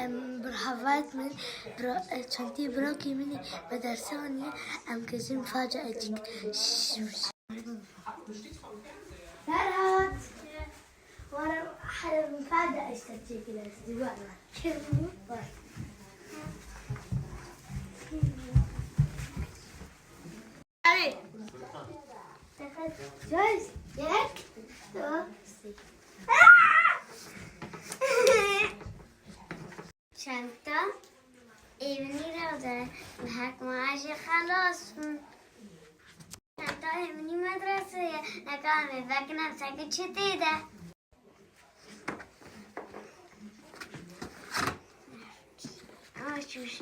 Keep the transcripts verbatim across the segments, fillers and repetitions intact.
Em bir hevat min, bira, e, çentê birakê min ê me derse aniye, em gejin faca ecik. Ferhat! Wara, e, faca eşte çekiler, duvarlar. Var. Hadi. Söz, yek, dur. Çanta evini rade, hek maaşı xelas bû. Çanta evini medreseye, nekame vekine seki çi tê de. Aşuş.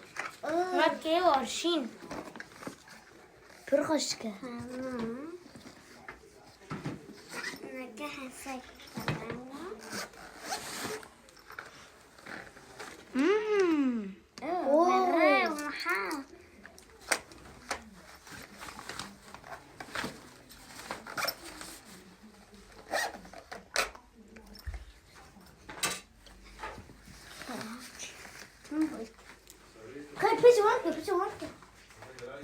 Mat kê arşîn. Pir xweşik e. Tamam. Neke hesek. Hmm. Oo. Merre, maha. Kay, pêçe wan ke, pêçe wan ke.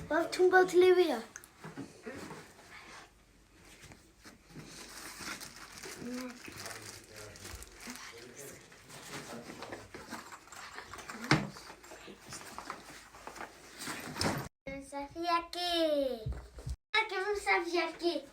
Bak, tüm bal tilê wê ya. Sefiyekê. Sefiyekê.